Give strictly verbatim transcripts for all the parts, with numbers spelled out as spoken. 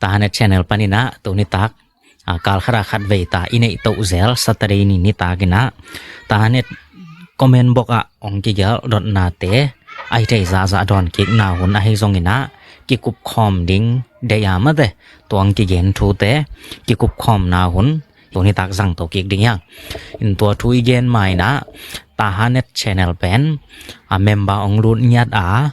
Tahanet channel paninah tuni tak a, kal khat a khat vei ta i neih toh zel Saturday ni nitak inah Tahanet comment box ah ong kigelh dotnate ahi thei zahzah dawn kikna hun ahi zonginah kikup khawm ding deih a mate, tua ong kigen thute kikup khawmna hun tuni tak zang to kik ding hiang. In tua thu i gen mainah Tahanet channel pen a member ong lut ngiat a,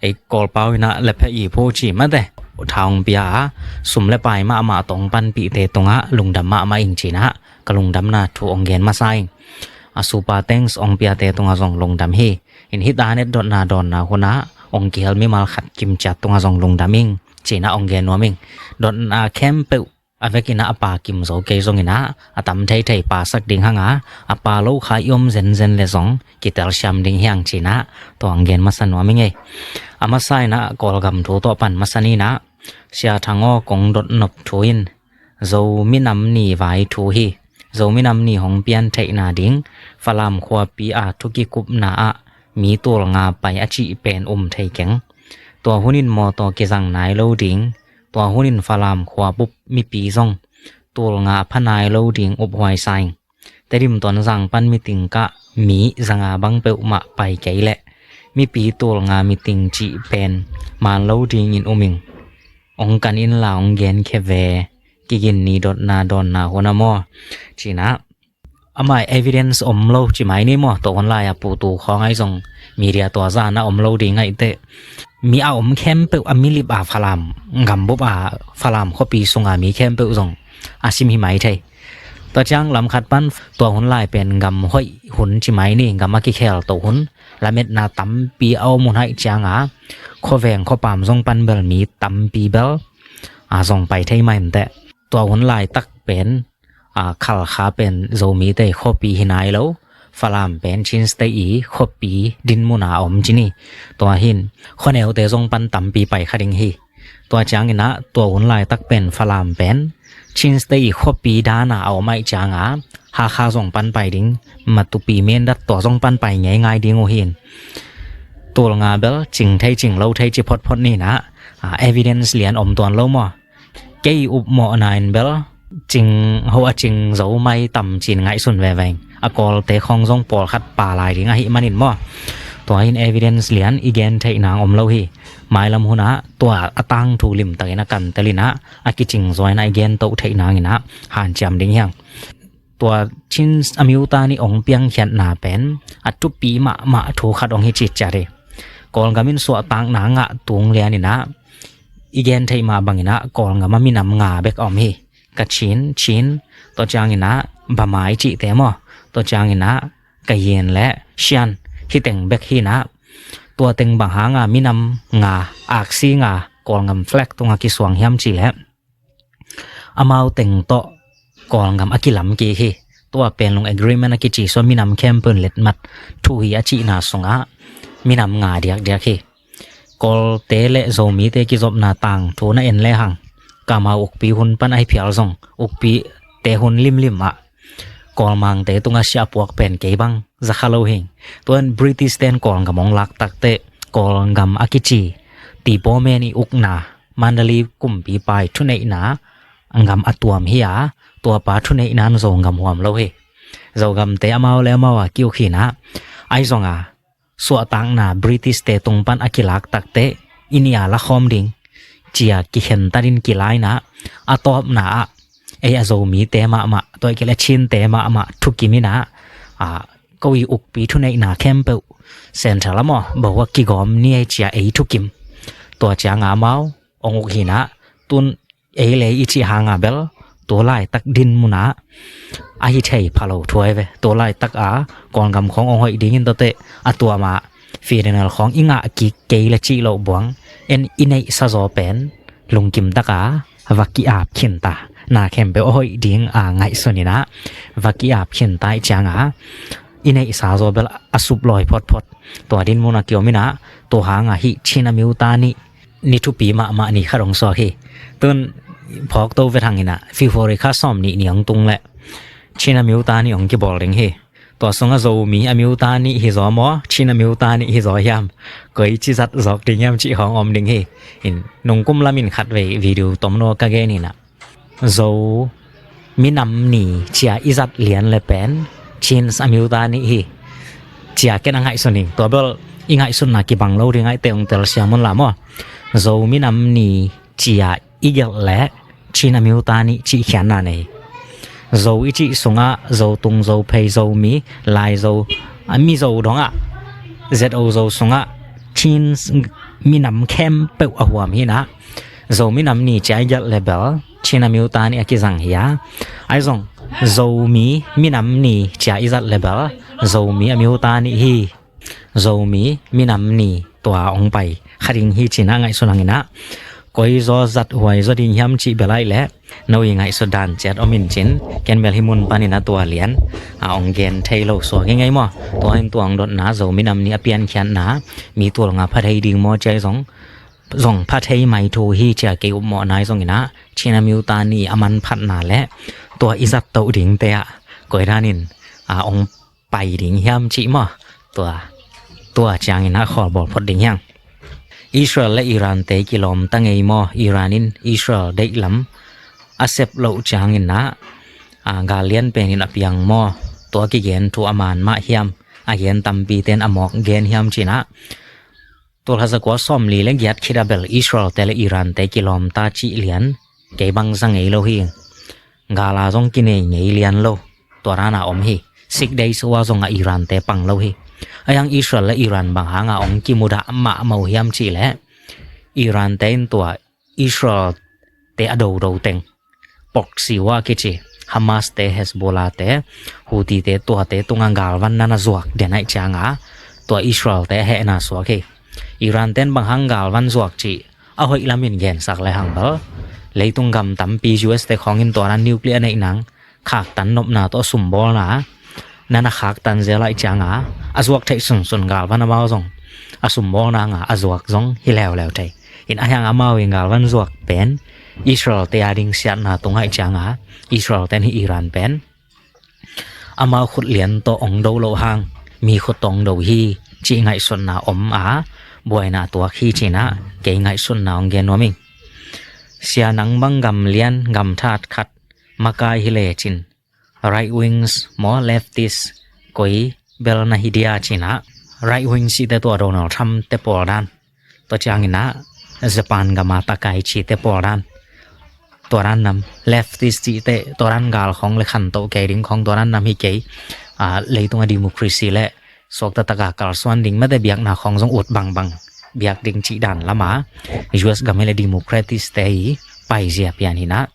ei Kawlpau inah lephe i phu ci mate, tha ong pia a, sum le pai mahmah tawh ong panpihte tungah lungdam mahmah ing cinah ka lungdamna thu ong gen masa ing. A super thanks ong piate tungah zong lungdam hi. In hih Tahanet dotna dawnna hunah ong kihel mimal khat kimciat tungah zong lungdam ing cinah ong gen nuam ing. Dotna khempeuh a vekinah a pa kim zo kei zonginah a tam theithei pasak ding hanga, a pa lo kha i om zenzen le zong kitelsiam ding hiang cinah tua ong gen masa nuam ing ei. A masa inah Kawlgam thu tawh pan masa ninah Sia Thang Aw kong dotnop thu in Zo minam ni vai thu hi. Zo minam ni hong pian theihna ding Falam khuapi a thukikupna ah mi tul nga pai a cih pen um thei keng. Tua hunin mawtaw kizang nai lo ding, tua hunin Falam khua bup mipi zong tul nga pha nai lo ding uphuai sa ing. Tedim Tonzang pan miting kah mi zanga bang peuhmah pai kei leh mipi tul nga miting cih pen man lo dingin um ing. Ong kan inla ong genkhia ve, kigin ni dotna dawnna hun a maw cinah. Amah evidence om lo ci mai ni maw, tua hun lai a putu khawng ahi zong media tua zan a om lo ding ahi teh. Mi a om khempeuh a milip a Falam gambup a Falam khuapi sunga mi khempeuh zong a sim hi mai thei. Tua ciang lam khat pan tua hun lai pen gam hoih hun ci mai ni, gam a kikhel to hun, lametna tampi a om hun ahi cianga khuaveng khuapam zong pan bel mi tampi bel a zong pai thei mai mteh. Tua hun laitak pen a, Khalkha pen Zomite khuapi hi nai lo, Falam pen Chin State i khuapi dinmuna a om ci ni. Tua hin khuaneute zong pan tampi pai kha ding hi. Tua cianginah tua hun laitak pen Falam pen Chin State i khuapi dana a om ahi cianga Hakha zong pan pai ding, Matupi, Mindat tua zong pan pai ngeingai ding uh hin. Tul nga bel cing thei cing lo thei ci photphot ninah, a, evidence lian om tuan lo maw? Kei upmawhna in bel cing ho a cing zo mai tam cin ngaihsun veve ing. A Kawlte khawng zong pawlkhat pa lai ding ahih manin maw? Tua in evidence lian i gen theih nang om lo hi. Mailam hunah tua a tangthu limtakin a kantel inah a kicing zuainah i gen toh theih nanginah hanciam ding hiang. Tua Chin a miuta nih ong piangkhiatna pen a thupi mahmah thu khat ong hi citciat hi. Kawlgam in suahtakna ngah tung lianinah i gen theih mah banginah Kawlgam a minam nga bek a om hi. Kachin, Chin, tua cianginah Bamai cihte maw, tua cianginah Kayin le Shan, hiteng bek hinah. Tua teng bang hanga minam nga, aksi nga Kawlgam flag tunga kisuang hiam cihleh amau teng tawh Kawlgam a kilam kik hi. Tua Panglong Agreement a kici sua minam khempeuh in letmat thu hi a cihna sungah minam nga diakdiak hi. Kawlte le Zomite kizopna tangthu na en lehang kamau ukpi hun pan ahi phial zong ukpite hun limlim ah Kawlmangte tunga siahpuak pen kei bang zakha lo hing. Tuan British ten Kawlgam ong laktakteh Kawlgam a kici Tipawmen i ukna Mandalay kumpipa i thuneihna gam a tuam hi a, tuapa thuneihna in Zogam huam lo hi. Zogamte amau le amau a kiuk hinah, ahi zonga suahtakna British te tung pan a kilaktakteh i nia lakhawm ding cia kikhen tatin kilainah, a tawpna ah ei a Zomite mahmah, tua i kile Chinte mahmah thukim inah, a, ko i ukpi thuneihna khempeuh Central a maw, bohuak kigawm ni ei cia ei thukim. Tua cianga amau ong uk hinah, tun ei le i cih hanga bel tu laitak dinmunah a hi thei pha lo thuai ve. Tu laitak a Kawlgam khawng ong hoih dingin tawteh a tuamah federal khawng i ngah kik kei le cih loh buang en i neihsa zaw pen lungkim taka va ki-ap khinta, na khempeuh a hoih ding a ngaihsun inah va ki-ap khinta i cianga i neihsa zaw bel a sup lawi photphot. Tua dinmun a kiom inah, tua hanga hih Chin a miuta nih ni thupi mahmah ni khat ong suak hi. Tun phawk to vet hanginah February kha sawm nih ni ong tung leh Chin a miuta nih ong kibawl ding hi. Tua sungah Zomi a miuta nih hi zaw maw, Chin a miuta nih hi zaw hiam, koi ci zat zawk ding hiam cih khawng om ding hi. In nungkum lamin khatvei video tomno ka gen inah, Zo minam ni cia i zat lian le pen Chin a miuta nih hi cia ken a ngaihsun ing. Tua bel i ngaihsutna kibang lo ding aite ong telsiam un la maw. Zo minam ni cia i gelh le Chin a miuta nih cih khiatna nei. Zo i cih sungah Zo tung, Zo phei, Zomi, Lai Zo, a Mizo dongah Z O Zo sungah Chin minam khempeuh a huam hinah, Zo minam ni cia i gelh le bel Chin a miuta nih a kizang hi a. Ahi zong Zomi minam ni cia i zat le bel Zomi a miuta nih hi. Zomi minam ni tua ong pai kha ding hi cin a ngaihsun hang inah, koi zaw zat huai zaw ding hiam cih bel aih leh no i ngaihsut dan ciat om in cin, ken bel hi mun panin a tua lian a ong gen thei lo suak hi ngei maw. Tua in tua ong dotna Zo minam ni a piankhiatna mi tul nga pha thei ding maw cia i zong, zong pha thei mai thu hi cia kei upmawh nai zong inah, Chin a miuta ni a manphatna le tua i zat toh dingte ah koi danin a ong pai ding hiam cih maw. Tua, tua ciangin a khawlbawl phot ding hiang. Israel le Iran te kilawm ta ngei maw, Iran in Israel deih lam a sep loh ciangin ah, a, gal lian penin a piang maw. Tua kigen thu a man mah hiam, a gen tampi ten a mawk gen hiam cin ah, tul khat za kua sawmli le giat khit a bel Israel te le Iran te kilawm ta cih lian kei bang za ngei lo hi. Gal a zong kinei ngei lian lo. Tua dan a om hi. Six Days War zong a Iran te pang lo hi. A hiang Israel le Iran bang hang a ong kimudah mah mo hiam cih leh, Iran te in tua Israel te a dodo teng, proxy war kici, Hamas te, Hezbollah te, Houthi te, tuate tungah galvan na na zuak den aih ciang a, tua Israel te a hehna suak hi. Iran ten bang hang galvan zuak cih a hoih lamin gensak le hang bel, leitung gam tampi U S te khawng in tua dan nuclear neih nang khaktan nopna tawh a sumbawlna na na khaktan zel aih ciang a, a zuak theih sunsun galvan amau zong a sumbawlna nga a zuak zong hi leuleu thei. In a hiang amau in galvan zuak pen Israel te a ding siatna tung aih ciang a, Israel ten hi Iran pen amau khut lian tawh ong do loh hang mi khut tawh ong do hi cih ngaihsutna om a, buaina tuak hi cin ah kei ngaihsutna ong gen nuam ing. Sia nang bang gam lian gam that khat makai hi le cin, right wings maw, leftist koi bel na hi dia cin ah, right wings cihte tua Donald Trump te pawl dan, tua ciangin ah Japan gam a Takaichi te pawl dan, tua dan nam, leftist cihte tua dan gal khawng le khantoh kei ding khawng tua dan nam hi kei. A, leitung a democracy le suakta tak a kalsuan ding mate biakna khawng zong ut bangbang biak ding cih dan lam a, U S gam hi le democratic te hi paizia pian hi nah.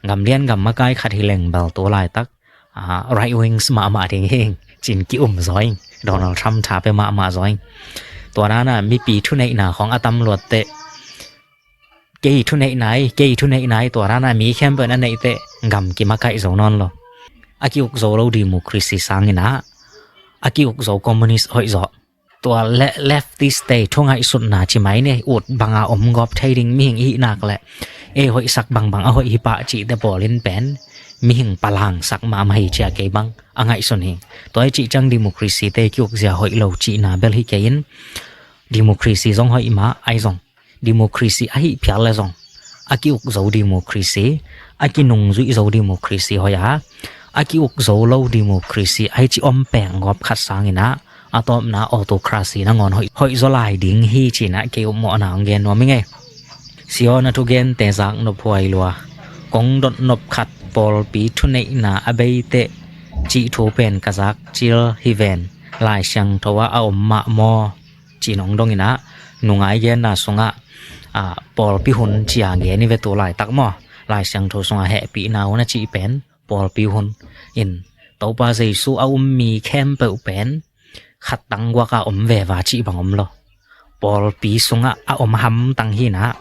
Gam lian gam makai khat hi leng bel tu laitak, a, right wings mahmah ding hi ing cin ki-um zaw ing. Donald Trump tha pia mahmah zaw ing. Tua dan a mipi thuneihna khawng a tam luat teh, kei thuneihna hi, kei thuneihna hi, tua dan a mi khempeuh in a neih teh gam kimakaih zo nawn lo. A ki-uk zo lo democracy sangin ah, a ki-uk zo communist hoih zaw. Tua le leftist te thu ngaihsutna ci mai ni, ut bang a om gawp thei ding mihing i hih nak leh, ei hoihsak bangbang a hoih hi pah cihte pawl in pen mihing palangsak mahmah hi cia kei bang a ngaihsun hi. Tua hi cih ciang democracy te ki-uk zia hoih lo cihna bel hi kei in, democracy zong hoih mah ahi zong, democracy ahih phial le zong, a ki-uk zo democracy, a kinungzuih zo democracy hoih a, a ki-uk zo lo democracy ahi ci om peng gawp khat sangin ah, a tawpna autocracy nangawn hoih, hoih zaw lai ding hi cin ah kei upmawhna ong gen nuam hi ngei. Siaw na thugente zak nop huai lua, kong dot nop khat, pawlpi thuneihna a bei teh cih thu pen ka zak cil hi ven, Lai Siangtho ah a om mah maw? Cin ong dong in ah, nungai genna sungah, a, pawlpi hun cia gen hi ve tu laitak maw? Lai Siangtho sungah hehpihna hun a cih pen pawlpi hun in, Topa Jesu a um mi khempeuh pen khat tang guak a om veva cih bang om lo. Pawlpi sungah a om hamtang hi nah.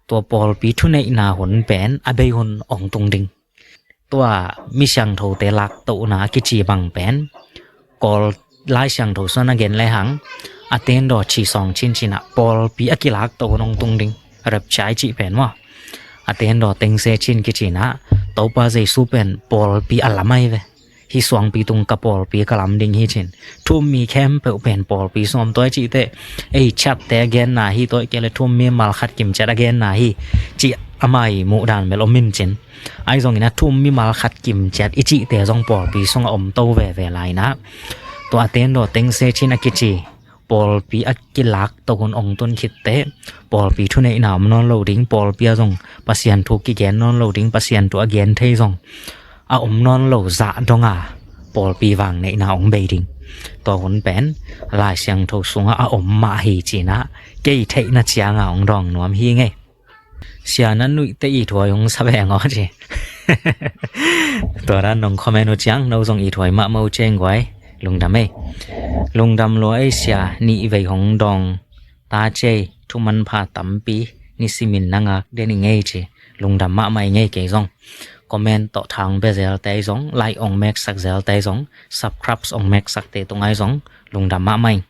Tua pawlpi thuneihna hun pen a bei hun ong tung ding. Tua mi siangthote laktohna a kici bang pen, Kawl Lai Siangtho sung a gen le hang, a tendaw ci sawng cincin ah pawlpi a kilaktoh hun ong tung ding. Rapture cih pen maw, a tendaw tengse cin kici nah, Topa Jesu pen pawlpi a lam ahi ve. hih suangpi tung ka pawlpi ka lam ding hi ci-in, thu-um mi khempeuh pen pawlpi sung om, tua hi cih teh ei chat-te a genna hi, tua hi kei leh thu-um mimal khat kimciat a genna hi cih ama ii muhdan bel om in cin. Ahi zongin a thu-um mimal khat kimciat i cihte zong pawlpi sungah om to veve lai-in ah, tua a tendaw teng se cin a kici pawlpi a kilak to hun ong tun khit teh pawlpi thuneihna om nawn lo ding, pawlpi ah zong Pasian thu kigen nawn lo ding, Pasian thu a gen thei zong a om nawn lo zah dong a pawlpi vangneihna ong bei ding. Tua hun pen Lai Siangtho sungah a om mah hi ci-in ah kei theihna ciang a ong dawng nuam hi ing ei. Sia, na nuihte ithuai hong sa veng aw ci. Tua dan nong comment uh ciang no zong ithuai mahmah uh ciang guai. Lungdam ei. Lungdam lua ei sia, nih vei hong dawng ta ci ei, thu manpha tampi nisimin na ngak den ing ei ci. Lungdam mahmah ing ei. Kei zong comment tawh tha hong pia zelte ahi zong, like ong meksak zelte ahi zong, subscribe ong meksakte tung ahi zong lungdam mahmah ing.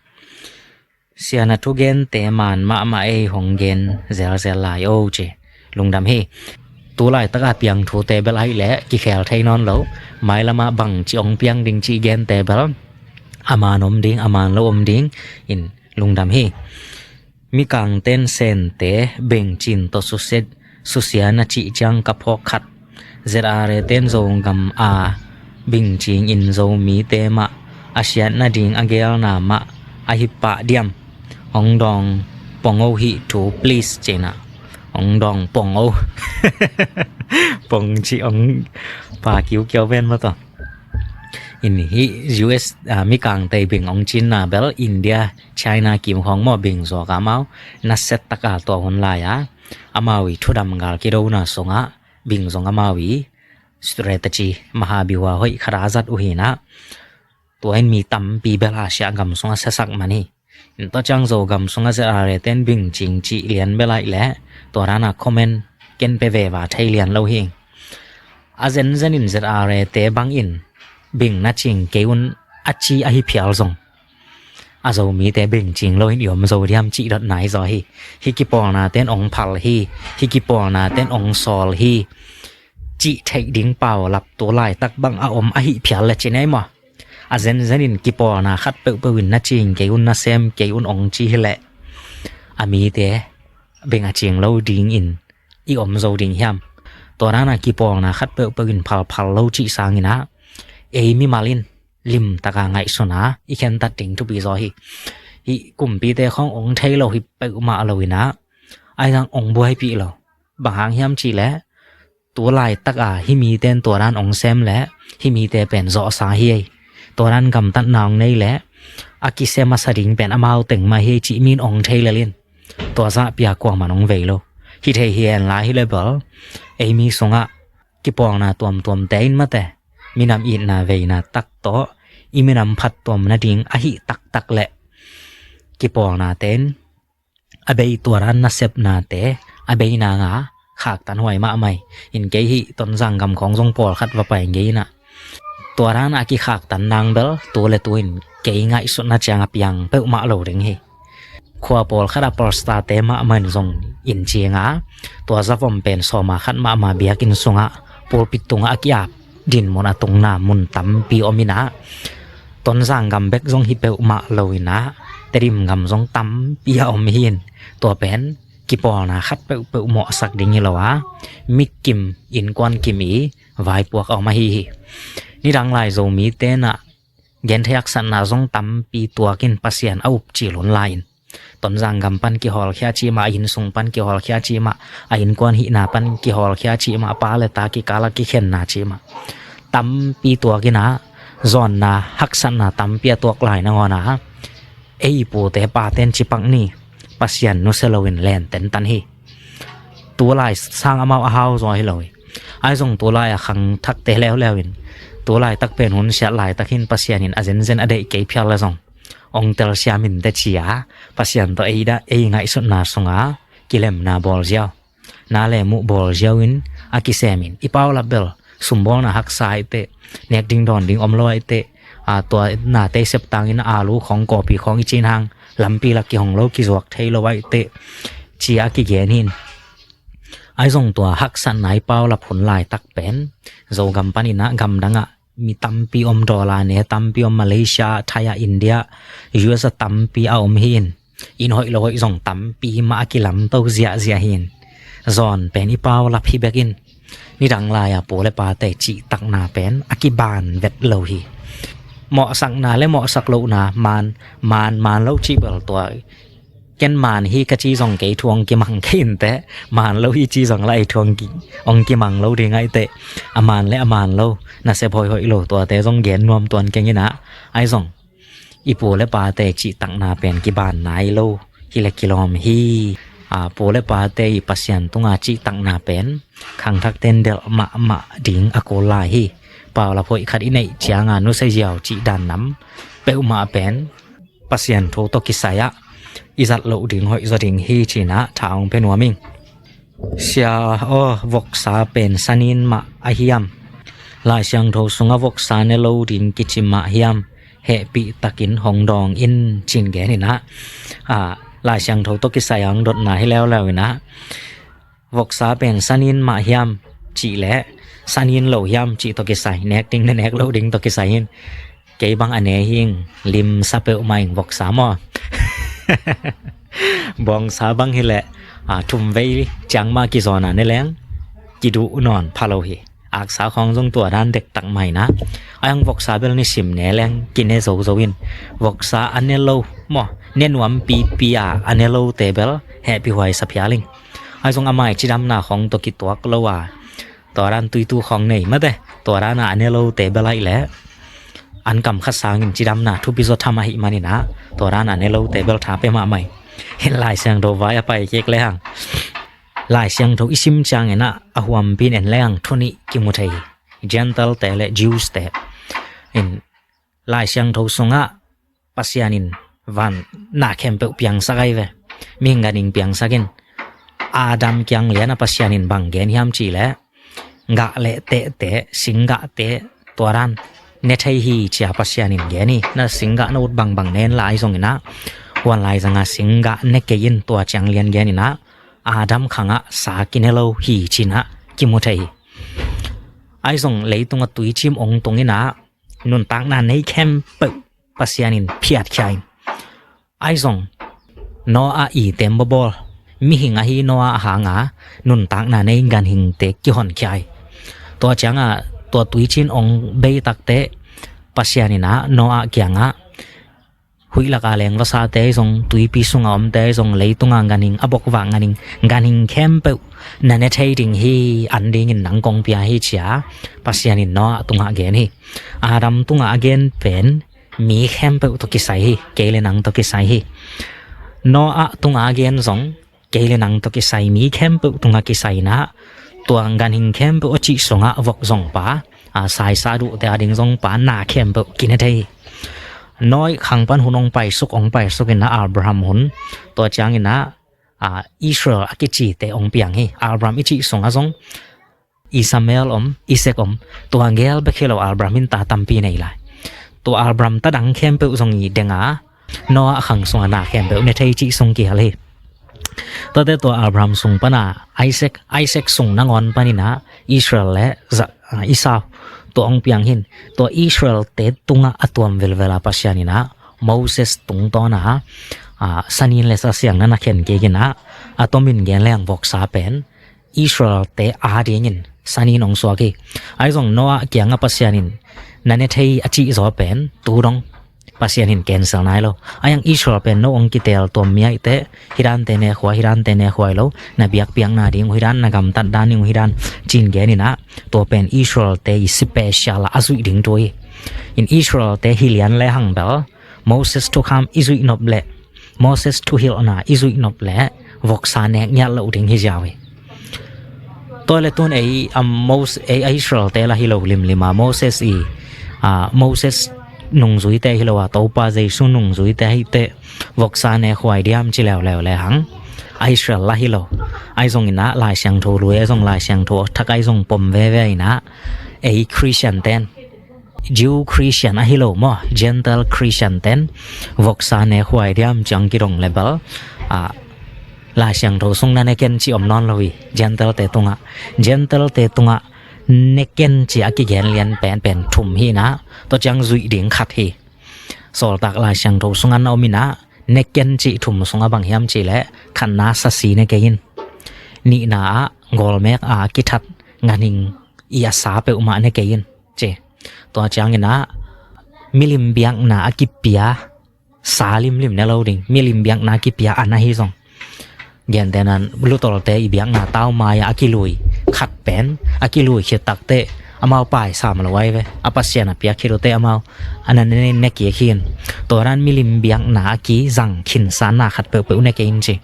Sia, na thugente man mahmah ei, hong gen zelzel lai o ci. Lungdam hi. Tu laitak a piang thute bel ahih leh kikhel thei nawn lo. Mailam ah bangci ong piang ding cih gente bel a man om ding, a man lo om ding in, lungdam hi. Mikangte'n Sente bengcing tawh susia, susia na cih ciang ka phawk khat. Z R A te'n Zogam a bengcing in Zomite mah a siat nading a gelna mah ahi pah diam? Hong dawng pong o hih thu please ci-in ah. Hong dawng pong o. Pong cih ong pa kiukiau ven maw tawh. In hih U S, ah, Mikangte beng ong cinna bel India, China kim khawng maw, beng zawk a amau nasia tak a, tua hun lai-a amau ii thudam gal kidona sungah beng zong amau ii strategy, mahabiwa hoih khat a zat uh hi-in ah, tua in mi tampi bel Asia gam sungah siasak man hi. In tua ciang Zogam sungah Z R A te'n bengcing cih lian bel ahih leh tua dan a comment ken pia veve thei lian lo hi. A zenzen in Z R A te bangin beng na cing kei un a ci ahi phial zong, a Zomite bengcing lo in i om zo diam cih dotna hi zaw hi. Hih kipawlnate'n ong phal hi, hih kipawlnate'n ong sawl hi cih theih ding paulap tu laitak bang a om ahih phial leh ci-in ei maw. A zenzen in kipawlna khat peuhpeuh in na cing kei un, na sem kei un ong ci hi leh, a mite beng a cing lo dingin i om zo ding hiam? Tua dan a kipawlna khat peuhpeuh in phalphal lo cih sangin ah, ei mimal in limtak a ngaihsun a i khentat ding thupi zaw hi. Hih kumpite khawng ong thei lo hi peuhmah lo-in ah, ahi zong ong buaipih lo. Bang hang hiam cih leh, tu laitak a hih mite'n tua dan ong sem leh hih mite pen zawhsa hi ei, tua dan gamtatna ong nei leh a kisia masa ding pen amau teng mah hi ei cih mi in ong thei lel in, tua zahpi a kuaman ong vei lo. Hi thei hi hen la, hi leh bel ei mi sungah kipawlna tuamtuamte in mate, minam itna veina tak tawh i minam phattuam nading ahih taktak leh kipawlnate in a bei, tua dan nasepnate a bei nang a khaktan huai mahmah hi. In kei hih Tonzang gam khawng zong pawlkhat va pai ngei-in ah, tua dan a kikhaktan nang bel tu le tu in kei ngaihsutna ciang a piang peuhmah lo ding hi. Khua pawlkhat a pastor-te mahmah in zong in cing a, tua zavom pen sawma khat mahmah biakinn sungah pulpit tungah a ki-ap dinmun a tungna mun tampi om-in ah, Tonzang gam bek zong hi peuhmah lo-in ah, Tedim gam zong tampi a om hi-in, tua pen kipawlna khat peuhpeuh mawhsak ding hi lo a, mi kim, innkuan kim ii vaipuak a om ahi hi. Nidang lai Zomite'n ah genthei haksatna zong tampi tuak in Pasian a upcil hun lai-in, Tonzang gam pan kihawlkhia cih mah, a innsung pan kihawlkhia cih mah, a innkuan hihna pan kihawlkhia cih mah, pa le ta kikal a kikhenna cih mah, tampi tuak-in ah, zawnna haksatna tampi a tuak lai nangawn ah, ei pute pate'n ci pak ni, Pasian nusia lo-in len tentan hi. Tu lai sang amau a hau zaw hi lo hi. Ahi zong tu lai a khangthakte leuleu in, tu laitak pen hun siat laitak hi-in, Pasian in a zenzen a deih kei phial leh zong ong telsiam in teh ci a, Pasian tawh ei dah, ei ngaihsutna sungah kilemna bawl ziau, na le muh bawl ziau in a kisem in, i paulap bel sumbawlna haksa ahih teh, nek ding dawn ding om lo ahih teh, a, tua nate i sep tangin a, alu khawng, kawpi khawng i cin hang lampi lak kihong lo, kizuak thei lo ahih teh, ci a kigen hi-in. Ahi zong tua haksatna i paulap hun laitak pen Zogam panin ah gamdang ah Mi tampi om, dollar ne tampi om, Malaysia, Thai ah, India, U S a tampi a om hi in. Inn hoih lo hoih zong tampi mah a kilamto ziahziah hi in. Zawn pen i paulap hi bek in. Nidang lai-a pu le pate cihtakna pen a kiban vet lo hi. Mawhsakna le mawhsak lohna, maan, maan, maan lo cih bel tua. Ken maan hi ka ci zong kei thu hong kimang kei inteh, maan lo hi ci zong la ei thu hong ki-, hong kimang lo ding aiteh. A maan le a maan lo, nasep hoihhoih lo tuate zong gen nuam tuan keng in ah. Ahi zong i pu le pate cihtakna pen kiban nai lo hi le kilawm hi. A, pu le pate i Pasian tunga cihtakna pen khangthakte in delh mahmah ding a kul lai hi. Paulap hoih khat i neih cianga nusia ziau cih dan nam peuhmah pen Pasian thu tawh kisai ah i zat loh ding hoih zaw ding hi ci-in ah tha hong pia nuam ing. Sia aw, voksa pen sanin mah a hiam? Lai Siangtho sungah voksa ne lo ding kici mah hiam? Hehpih takin hong dawng in, ci-in gen in ah. A, Lai Siangtho tawh kisai a hong dotna hi leuleu in ah. Voksa pen sanin mah hiam cih leh sanin lo hiam cih tawh kisai, nek ding le nek lo ding tawh kisai in. Kei bang a ne hi ing, limsa peuhmah ing voksa maw. Bawngsa bang hi leh, a, thum vei ciang mah kizawn a ne leng kiduh nawn pha lo hi. Aksa khawng zong tua dan dektak mah in ah. Ahi zong voksa bel nisim ne leng kine zozo in. Voksa a ne lo maw, ne nuam pipi a a ne lote bel hehpih huai sa phial ing. Ahi zong a mai cidamna khawng tawh kituak lo a, tua dan tuitu khawng nei mate, tua dan a a ne lote bel ahih leh an kam khat sangin cidamna thupi zaw tham ahih manin ah, tua dan a a ne lote bel tha pia mahmah ing. Hin Lai Siangtho vai a pai kik lehang, Lai Siangtho i sim ciangin ah a huampi in en lehang thu nih kimu thei hi. Gentile-te le Jews-te in Lai Siangtho sungah Pasian in van na khempeuh piangsak ahi ve. Mihing ganhing piangsak in, Adam kiang lian a Pasian in bang gen hiam cih leh, gah le tehte, singgahte, tua dan ne thei hi ci-a Pasian in gen hi. Na singgah na ut bangbang ne in la, ahi zongin ah, huan laizang a singgah ne kei in, tua ciang lian gen in ah, Adam khang ah sa kine lo hi ci-in ah kimu thei hi. Ahi zong leitung a tuicim ong tung in ah, nuntakna nei khempeuh Pasian in phiatkhia in. Ahi zong Noah i tembaw bawl, mihing ahi Noah hang a nuntakna nei ganhingte kihonkhia hi. Tua ciang a tua tuicin ong bei takteh Pasian in ah Noah kiang ah, huih lak a leng vasate ahi zong, tuipi sung a omte ahi zong, leitung a ganhing, a bokvak ganhing, ganhing khempeuh na ne thei ding hi, an dingin nang kong pia hi ci-a Pasian in Noah tungah gen hi. Adam tungah a gen pen mi khempeuh tawh kisai hi, kei le nang tawh kisai hi. Noah tungah a gen zong kei le nang tawh kisai, mi khempeuh tungah kisai in ah, tua ganhing khempeuh a cih sungah vok zong pa, a, saisa duhte a ding zong pa, na khempeuh kine thei hi. Noah khang pan hun ong paisuk, ong paisuk in ah Abraham hun, tua ciangin ah, a, Israel a kicite ong piang hi. Abraham i cih sungah zong Ishmael om, Isaac om, tua gel bek hi lo, Abraham in ta tampi nei lai. Tua Abraham ta dang khempeuh zong i deng a, Noah khang sungah na khempeuh ne thei cih sung kihel hi. Tuate tua Abraham sung pana Isaac, Isaac sung nangawn panin ah Israel le Za-, ah, Esau, tua ong piang hi in. Tua Israel-te tungah a tuam velvel a Pasian in ah Moses tungtawna, ah, sanin le sasiang na na khen kik in ah, a tomin gen leng voksa pen Israel-te a dingin sanin ong suak hi. Ahi zong Noah kiangah Pasian in na ne thei a cih zaw pen tu dong Pasian in cancel nai lo. Ahi zong Israel pen no ong kitel tuam mi ahih teh, hih dante ne khuai, hih dante ne khuai lo, na biakpiakna ding uh hih dan, na gamtat dan ding uh hih dan, ci-in gen in ah, tua pen Israel-te i special a a zuih ding thu hi. In Israel-te hi lian le hang bel Moses thukham i zuih nop leh, Moses thuhilhna i zuih nop leh voksa nek ngiat loh ding hi ziau hi. Tua le tun ei, a, Mos-, ei a Israel-te la hi lo limlim a, Moses i, a, Moses nungzuite hi lo a, Topa Jesu nungzuite ahih teh voksa ne khuai diam ci leuleu le hang a Israel la hi lo. Ahi zongin ah Lai Siangtho lui, ahi zong Lai Siangtho thak ahi zong pom veve in ah, ei Christian-ten, Jew Christian ahi lo maw, Gentile Christian-ten voksa ne khuai diam ci-a kidong le bel, a, Lai Siangtho sung na ne ken cih om nawn lo hi. Gentile-te tungah, Gentile-te tungah Neken ci a kigen lian penpen thum hi inah, tua ciang zuih ding khat hi. Sawltak Lai Siangtho sungah na om inah, neken cih thum sungah bang hiam cih leh khatna sasi ne kei in. Nihna ah gawlmek a kithat ganhing i a sa peuhmah ne kei in ci. Tua ciang inah milim biakna a kipia sa limlim ne lo ding, milim biakna kipia an ahi zong. Gentehna in lutolte i biakna tau mai-ah a kilui khat pen, a kilui khit takteh amau paisam lo ai ve. A Pasian a piak khit uh teh amau a na ne, ne kik hi in. Tua dan milim biakna a kizang khinsa na khat peuhpeuh ne kei in ci.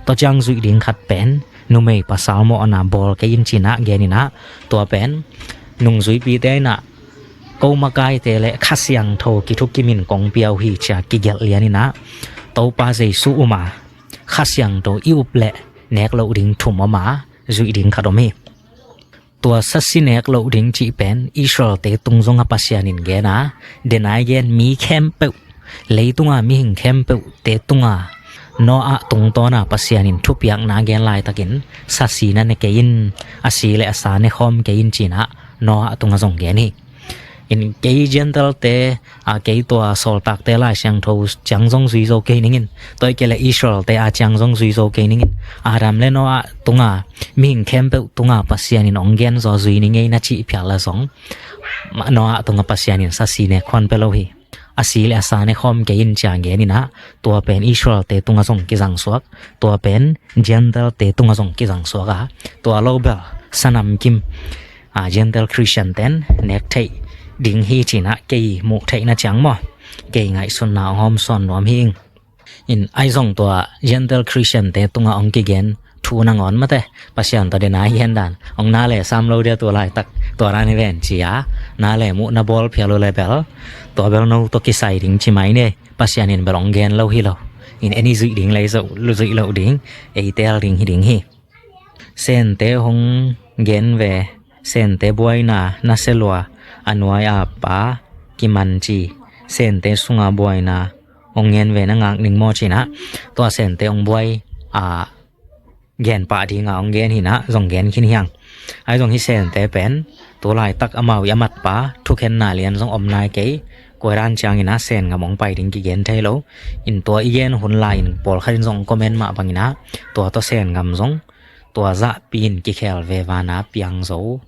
Tua ciang zuih ding khat pen numei pasal mawhna bawl kei in ci inah gen inah, tua pen nungzuipite inah ko makaite le Kha Siangtho kithukimin kong pia uh hi ci a kigelh lian inah, Topa Jesu um a, Kha Siangtho i up leh nek loh ding thum om a, zuih ding khat om hi. Tua sasi nek loh ding cih pen Israelte tung zong a Pasian in gen a, denai gen mi khempeuh, leitunga mihing khempeuhte tunga Noah tungtawna Pasian in thupiakna gen laitakin sasi na ne kei in, a si le a sa ne khawm kei in ci inah Noah tungah zong gen hi. In kei Gentile-te, a, kei tua Sawltakte Lai Siangtho ciang zong zui zo kei ning in, tua i kei le Israelte a ciang zong zui zo kei ning in, Adam le Noah tunga mihing khempeuh tunga Pasian in hong gen zaw zui ning ei na cih phial a zong, Noah tungah Pasian in sasi ne khuan pia lo hi. A si le a sa ne khawm kei in ci a gen inah, tua pen Israelte tungah zong kizang suak, tua pen Gentile-te tungah zong kizang suak a, tua lo bel sanam kim, a, Gentile Christian-ten nek theih ding hi ci inah kei muh theihna ciang maw, kei ngaihsutna hong hawmsawn nuam hi ing. In ai zong tua Gentile Christian-te tungah hong kigen thu nangawn mate, Pasian tawh denai gen dan hong na le sam lo dia tua laitak, tua dan hi ven ci a, na le muh na bawl phial uh le bel, tua bel no tawh kisai ding ci mai ni. Pasian in bel hong gen lo hi lo. In ei i zuih ding le zuih loh ding, ei teel ding hi ding hi. Sente hong gen ve, Sente buaina na se lua, a nuai a pa kiman ci, Sente sunga buaina hong gen ve na ngak ning maw ci inah, tua Sente hong buai a gen pah ding a hong gen hi inah zong gen khin hi hang. Ai zong hi Sente pen tu laitak amau i a matpa thukhenna lian zong om nai kei. Kua dan ciang inah Sen gam hong pai ding kigen thei lo. In tua i gen hun lai in pawlkhat in zong comment mah bang inah, tua tawh Sen gam zong tua zahpi in kikhel ve, vana piang zo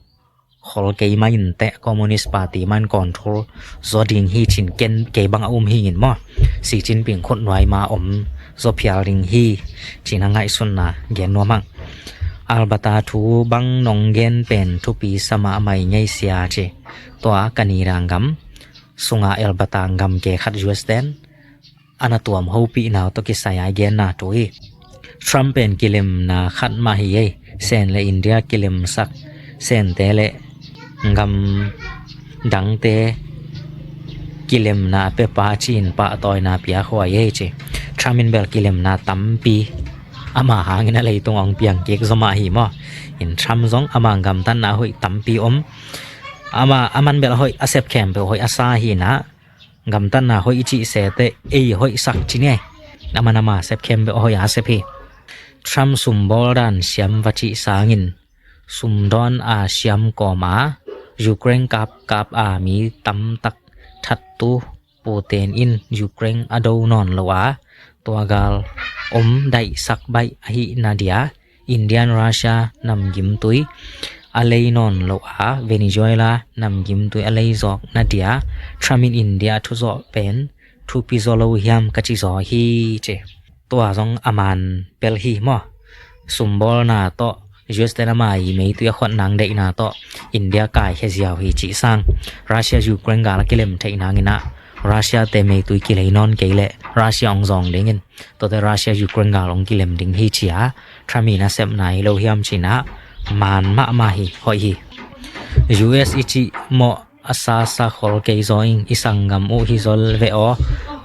khol kei mah inteh, Communist Party mah in control zaw ding hi ci-in ken kei bang a um hi ing maw. Xi Jinping khutnuai ma om zaw phial ding hi ci-in a ngaihsunna gen nuam hang. Alberta thu bang nong gen pen thupi sa mahmah ing ei sia ci. Tua Canada gam sunga Alberta gam ke khat U S ten a na tuam hopihna uh tawh kisai a i genna thu hi. Trump pen kilemna khat mah hi ei. Sen le India kilemsak, Sente le gam dangte kilemna a pia pa ci-in pahtawina piak huai ei ci. Trump in bel kilemna tampi ama hangin a leitung hong piang kik zaw mah hi maw. In Trump zong ama gamtatna hoih tampi om. Ama, aman bel hoih a sep khempeuh hoih a sa hi inah, gamtatna hoih i cih seh teh ei hoihsak ci ni. Aman ama sep khempeuh hoih a sep hi. Trump sumbawl dan siam va cih sangin sumdawn a siam kawm a, Ukraine kapkap a mi tamtak thattu Putin in Ukraine a do nawn lo a, tua gal om daihsak baih ahih nadia, India in Russia namgimtui a lei nawn lo a, Venezuela namgimtui a lei zawk nadia Trump in India a thuzawh pen thupi zaw lo hiam ka ci zaw hi ci. Tua zong a man pel hi maw. Sumbawlna tawh U S ten ama i meitui a khuat nang deihna tawh India kaikhia ziau hi cih sang, Russia Ukraine gal a kilem theih nang inah Russia te meitui kilei nawn kei leh Russia hong zawng dingin, tuate Russia Ukraine gal hong kilem ding hi ci-a Trump i nasepna hi lo hiam ci-in ah man mahmah hi, hoih hi. U S i cih mawh a sasa khol kei zaw ing, i sanggam uh hi zaw ve aw.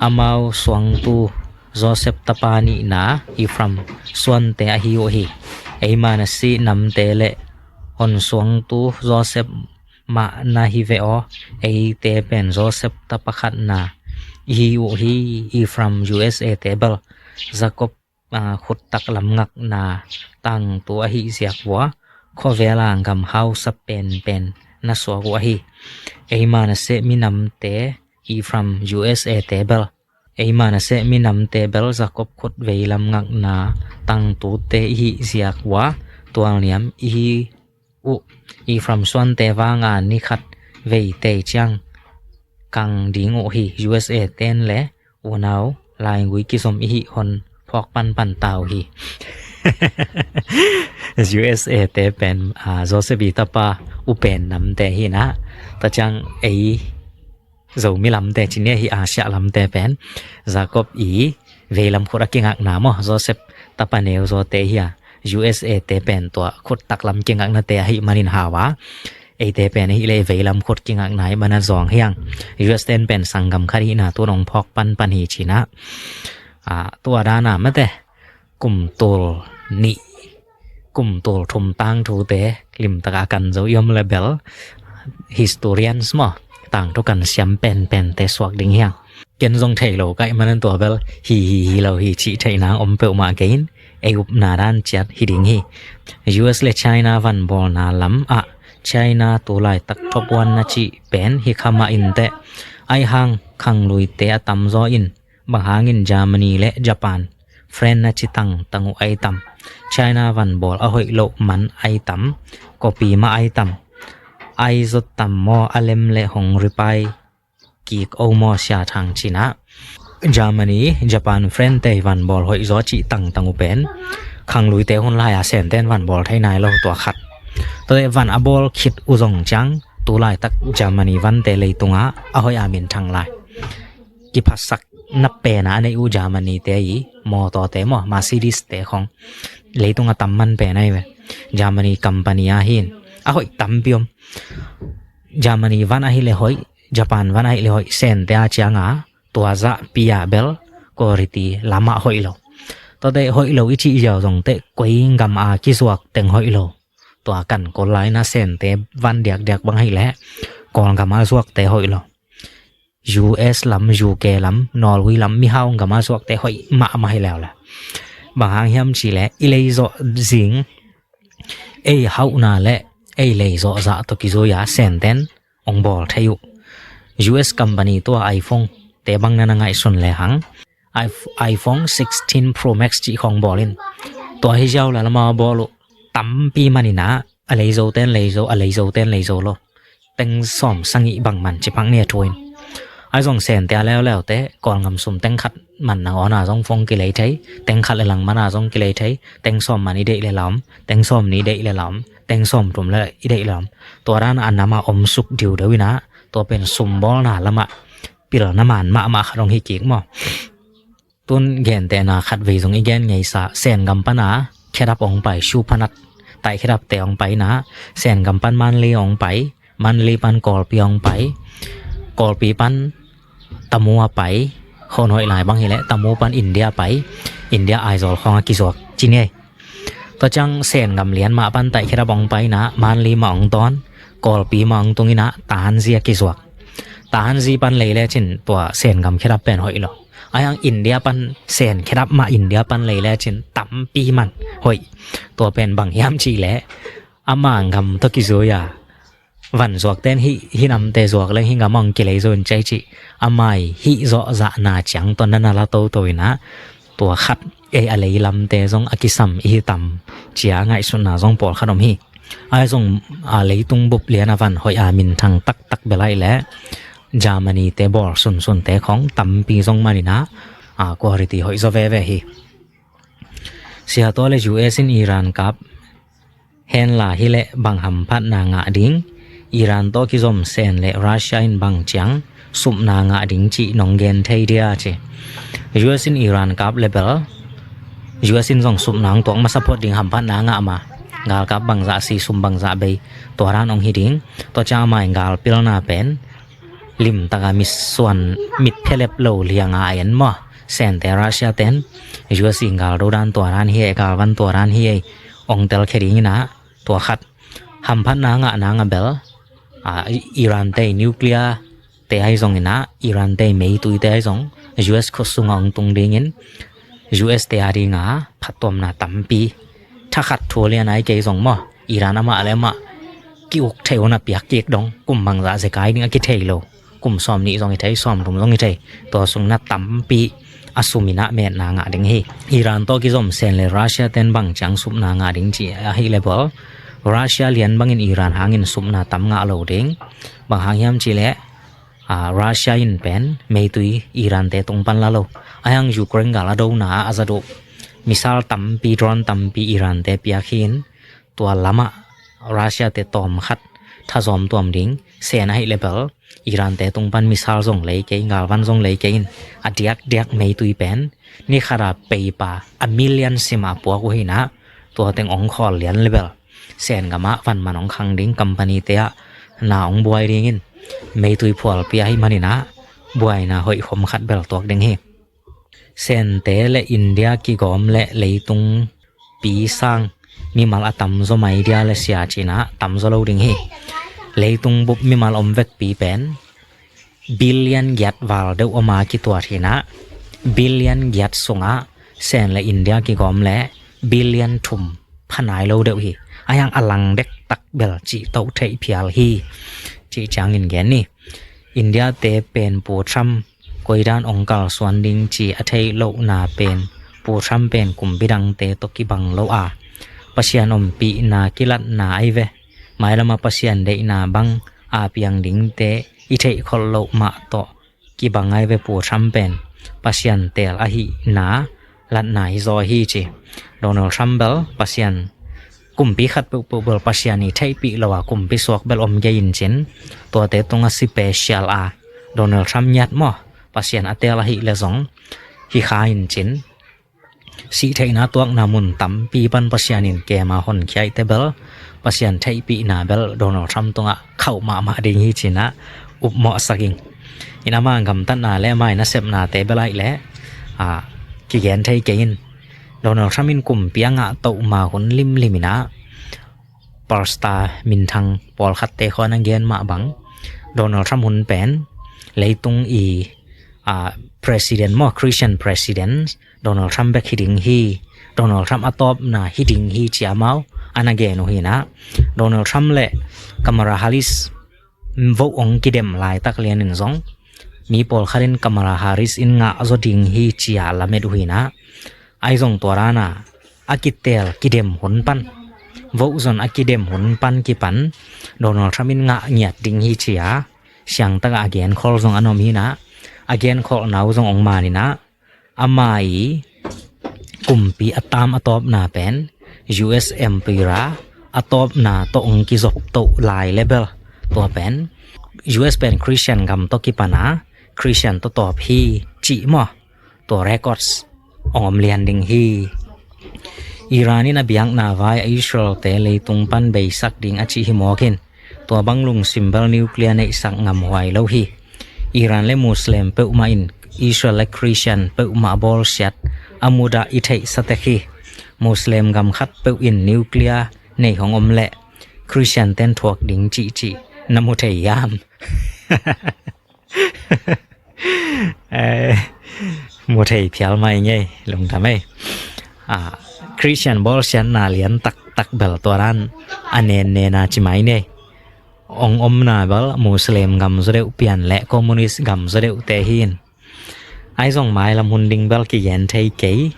Amau suangtu Joseph tapa nihna Ephraim suante ahi uh hi. Eima na si namte le hon suangtu Joseph mah na hi ve aw. Eite pen Joseph tapa khatna i hi uh hi. Ephraim U S A te bel Jacob, ah, khuttak lamngakna tangtu ahi ziak vua khuavela gam hausa penpen na suak uh ahi. Eima naseh minamte i from U S A te bel, eima naseh minamte bel Jacob khut veilam ngakna tangtute ihi ziak ua tualniam ihi uh. I from suante vanga nikhat veitei ciang kang ding uh hi. U S A ten le unau laigui kizom ihi hon phawk panpan ta uh hi. U S A te pen, a, Joseph i tapa u pen namte hi na. Tua ciang ei Zomi lamte ci ni hi, Asia lamte pen Jacob i veilam khut a kingakna maw, Joseph tapa neu zawte hi a, U S A te pen tua khut taklam kingaknate ahi manin hau a, eite pen ahi le veilam khut kingakna i mana zawng hiang. U S ten pen sanggam khat hihna tu nong phawk panpan hi cina. A, tua dana mate kum tul nih, kum tul thum tangthute limtaka kan zo i om le bel, historians maw, tangthu kan siam penpente suak ding hiang. Ken zong thei lo kaih manan tua bel hi hi hi lo hi cih theih nang om peuhmah kei in, ei upna dan ciat hi ding hi. U S le China vanbawlna lam ah China tulaitak top one na cih pen hi kha mah inteh, aihang khangluite a tamzaw in, bang hangin Germany le Japan friend na ci tangtang uh ai tam? China vanbawl a hoih loh man ai tam? Kopi mah ai tam? Ai zot tam maw, a lem le hong ripai kik o maw, Sia Thang cina. Germany, Japan friend te vanbawl hoih zaw cih tangtang uh pen khangluite hun lai-a Senten vanbawl thei nai lo, tua khat. Tua van a bawl khit uh zong ciang tulaitak Germany vante leitungah a hoih a minthang lai. Kiphatsak na pena a nei uh Germany te i mawtawte maw, Mercedes te khong leitung a tam man pena i ve. Germany company a hin a hoih tampi om. Germany van ahi le hoih, Japan van ahi le hoih, Sente a cianga tua zah pia bel quality lamah hoih lo. Tuate hoih lo i cih ziau zongte koi gam a kizuak teng hoih lo. Tua kan kol lai na Sente van diakdiak bang ahi le Kawlgam a zuakte hoih lo. U S lam, U K lam, Norway lam, mihau gam a zuakte hoih mahmah hi leuleu. Bang hang hiam cih le i leizawh zing, ei hauhna le ei leizawh zah tawh kizui-a Senten ong bawl thei uh. U S company tua iPhone te bang na na ngaihsun lehang, iPh-, iPhone sixteen Pro Max cih khong bawl in. Tua hi ziau le lama bawl uh tampi maninah a leizo ten leizo, a leizo ten leizo lo. Teng sawm sagih bang man ci phak ni a thu in. Ai zong Sente a leuleute Kawlgam sum teng khat man nangawn a zong phone kilei thei, teng khat le lang man a zong kilei thei, teng sawm man i deih le lam, teng sawm ni deih le lam, teng sawm thum le i deih le lam. Tua dan a nam a om suk diudeu inah, tua pen sum bawlna lamah pilna man mahmah khat hong hi kik maw. Tun gentehna khat vei zong i gen ngeisa, Sengam pana khedap hong pai, Shu Phanat taih khedapte hong pai inah, Sengam pan Manli hong pai, Manli pan Kawlpi hong pai, Kawlpi pan Tamu a pai, hon hoih lai bang hileh Tamu pan India pai, India Aizawl khawng a kizuak ci ni ei. Tua ciang Sengam lian mah pan taih khedap hong pai inah, Manli mah hong tawn, Kawlpi mah hong tung inah, Tahanzi a kizuak. Tahanzi pan lei lecin tua Sengam khedap pen hoih lo. Ahiang India pan Sen khedap mah India pan lei lecin tampi man hoih. Tua pen bang hiam cih leh ama gam tawh kizui-a van zuak ten hih, hih namte zuak leng hih gam hong kilei zo in cei cih, amai hih zawhzahna ciang tawh na na la toto inah, tua khat ei a lei lamte zong a kisam i hi tam cia ngaihsutna zong pawlkhat om hi. Ai zong a leitung bup lian a van hoih a minthang taktak bel ai le Germany te bawl sunsunte khong tampi zong maninah, a quality hoih zaw veve hi. Sia tua le U S in Iran kap henla hileh bang hamphatna ngah ding, Iran tawh kizom Sen le Russia in bang ciang supna ngah ding cih nong gen thei dia ci. U S in Iran kap le bel, U S in zong supna hong tuak masa phot ding, hamphatna ngah ma. Galkap bangzah si, sum bangzah bei, tua dan hong hi ding. Tua ciang amai galpilna pen limtaka mitsuan, mit phelep lo lianga a en maw. Sente Russia ten U S i gal do dan tua dan hi ei, galvan tua dan hi ei, ong telkhia ding inah, tua khat. Hamphatna ngah nang a bel, a, Iran te nuclear te ai zong inah, Iran te meitui te ai zong U S khut sunga ong tung dingin, U S te a dinga phattuamna tampi, thakhat thu lian ai kei zong maw, Iran amah le amah ki-uk theih hun a piak kik dong, kum bangzah zekai ding a kithei lo. Kum sawm nih zong i thei, sawm thum zong i thei. Tua sung na tampi a sum in ah metna ngah ding hi. Iran tawh kizom Sen le Russia ten bang ciang supna ngah ding ci ahih le bel, Russia lian bangin Iran hangin supna tam ngah lo ding. Bang hang hiam cih leh, a, Russia in pen meitui Iran te tung pan la lo. Ahi hang Ukraine gal a dona ah a za duh missile tampi, drone tampi Iran te piak hi in, tua lamah Russia te tawm khat thazawm tuam ding. Sen ahih le bel Iran te tung pan missile zong lei kei, galvan zong lei kei in, a diakdiak meitui pen ni khat a peipa a million sim a puak uh hi in ah, tua teng ong khawl lian le bel Sen gam ah van man ong khang ding, company te ah na ong buai ding in, meitui phualpi ahih manin ah buaina hoih khom khat bel tuak ding hi. Sente le India kigawm le leitung pi sang mimal a tamzaw mai dia le sia ci in ah tamzaw lo ding hi. Leitung bup mimal om vekpi pen billion giat val deuh om a kituat hi in ah, billion giat sungah Sen le India kigawm le billion thum pha nai lo deuh hi. Ahi hang a lang dektak bel cih toh theih phial hi, cih ciangin gen ni. India te pen Pu Trump koidan ong kalsuan ding ci a theih lohna pen Pu Trump pen kumpi dangte tawh kibang lo a, Pasian ompihna kilatna ahi ve. Mailam a Pasian deihna bang a piang dingte i theih kholh loh mah tawh kibang ahi ve. Pu Trump pen Pasian teel ahihna latna hi zaw hi ci. Donald Trump bel Pasian, kumpi khat peuhpeuh bel Pasian i theihpih lo a kumpi suak bel om kei in cin, tuate tungah special a Donald Trump ngiat maw, Pasian a teel ahih le zong hi kha in cin, sihtheihna tuakna mun tampi pan Pasian in kem a honkhia ahih teh bel Pasian theihpihna bel Donald Trump tungah khauh mahmah ding hi ci in ah upmawhsak ing. In ama gamtatna le ama i nasepnate bel ahih leh, a, kigen thei kei in. Donald Trump in kumpi a ngah toh ma hun limlim in ah, pastor minthang pawlkhatte khawng a gen mah bang, Donald Trump hun pen leitung i, a, president maw, Christian president Donald Trump bek hi ding hi, Donald Trump a tawpna hi ding hi ci a amau a na gen uh hi in ah, Donald Trump le Kamala Harris vote ong kidem laitak lian in zong mi pawlkhat in Kamala Harris in ngah zaw ding hi ci a lamet uh hi in ah, ahi zong tua dan a a kiteel kidem hun pan, vote zon a kidem hun pan kipan Donald Trump in ngah ngiat ding hi ci a siangtak a a genkholh zong a na om hi in ah, a genkholhna uh zong ong man in ah, ama i kumpi a tam a tawpna pen U S Emperor a tawpna tawh ong kizop toh lai le bel, tua pen U S pen Christian gam tawh kipan a Christian tawh tawp hi cih maw, tua records ong om lian ding hi. Iran in a biakna vai a Israel te leitung pan beisak ding a cih hi mawk in, tua bang lungsim bel nuclear neihsak ngamhuai lo hi. Iran le Muslim peuhmah in Israel le Christian peuhmah bawlsiat a mudah i theihsa tek hi. Muslim gam khat peuh in nuclear nei hong om leh Christian ten thuak ding cihcih na mu thei hiam? Eh, mu thei phial mai ngei, lungdam ei. Ah, Christian bawlsiatna lian taktak bel tua dan a nen nen a ci mai ni. Ong omna bel Muslim gam zaw deuh pian le communist gam zaw deuh te hi in. Ahi zong mailam hun ding bel kigen thei kei.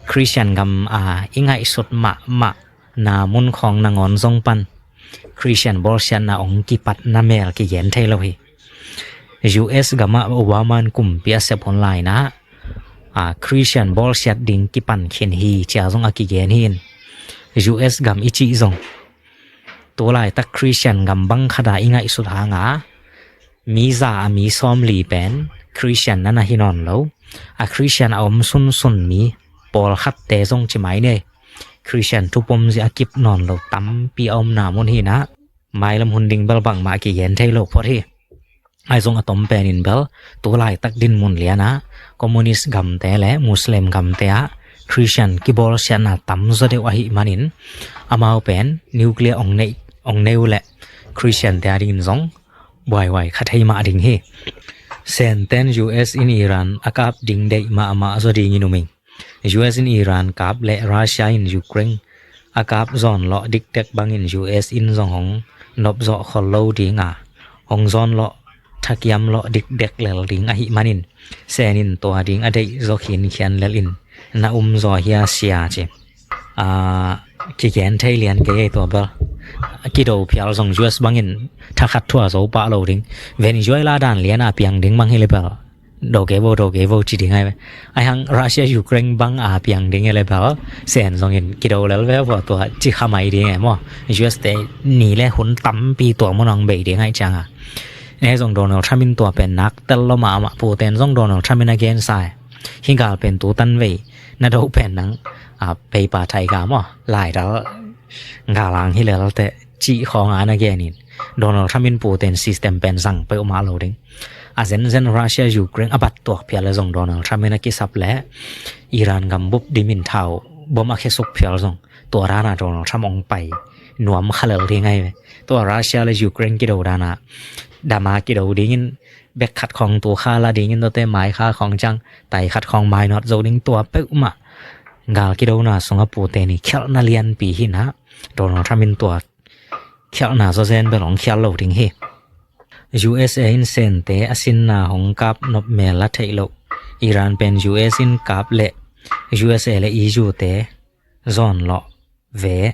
Christian gam a i ngaihsut mahmah na mun khawng nangawn zong pan Christian bawlsiatna ong kipat na mel kigen thei lo hi. U S gam ah Obama in kumpi a sep hun lai in ah, a, Christian bawlsiat ding kipan khin hi ci a zong a kigen hi in. U S gam i cih zong tu laitak Christian gam bang khat a i ngaihsut hang a, mi za a mi sawmli pen Christian na na hi nawn lo. A Christian a om sunsun mi pawlkhatte zong ci mai ni, Christian thupom zia a kip nawn lo tampi a omna mun hi in ah, mailam hun ding bel bangmah a kigen thei lo phot hi. Ahi zong a tom pen in bel tu laitak dinmun lian ah communist gamte le Muslim gamte ah Christian kibawlsiatna tamzaw deuh ahih manin, amau pen nuclear ong nei, ong nei uh leh Christian te a dingin zong buaihuai kha thei mah ding hi. Senten U S in Iran a kap ding deih mahmah zaw dingin um ing. U S in Iran kap le Russia in Ukraine a kap zawn lawh dikdek bangin U S in zong hong nopzawh khol lo ding a, hong zawn lawh thakiam lawh dikdek lel ding ahih manin, Sen in tua ding a deih zaw khinkhian lel in, na um zaw hia sia ci. Aa, kigen thei lian kei ei tua bel. Kido phial zong U S bangin thakhat thua zo pah lo ding. Venezuela dan lian a piang ding bang hi le bel, do kei vo, do kei vo ci ding ai ve. Ai hang Russia Ukraine bang a piang ding hi le bel, Sen zongin kido lel ve vo tua ci kha mai ding e maw. U S te ni le hun tampi tua mun hong bei ding ai ciang a. Ne zong Donald Trump in tua pen nak tel lo mahmah, Putin zong Donald Trump in a gen sa e. Hih gal pen tu tan vei na do pen nang, a, peipa thai ga maw, lai dal ga lang hi lel te cih khawng a na gen in, Donald Trump in Putin system pen zang peuhmah lo ding. A zenzen Russia Ukraine a bat tuak phial le zong Donald Trump in a kisap le Iran gam bup dim in thau bom a khesuk phial zong tua dan a Donald Trump hong pai nuam kha lel ding ai ve. Tua Russia le Ukraine kido dan a dam a kido dingin bek khat khawng tu kha la dingin, tuate mai kha khawng ciang tai khat khawng mai nawt zo ding, tua peuhmah gal kidona sungah Putin i khialhna lianpi hi na, Donald Trump in tua khialhna zawzen bel hong khial lo ding hi. U S A in Sente a sinna hong kap nop mel a theih loh Iran pen U S in kap leh U S A le E U te zawn lawh ve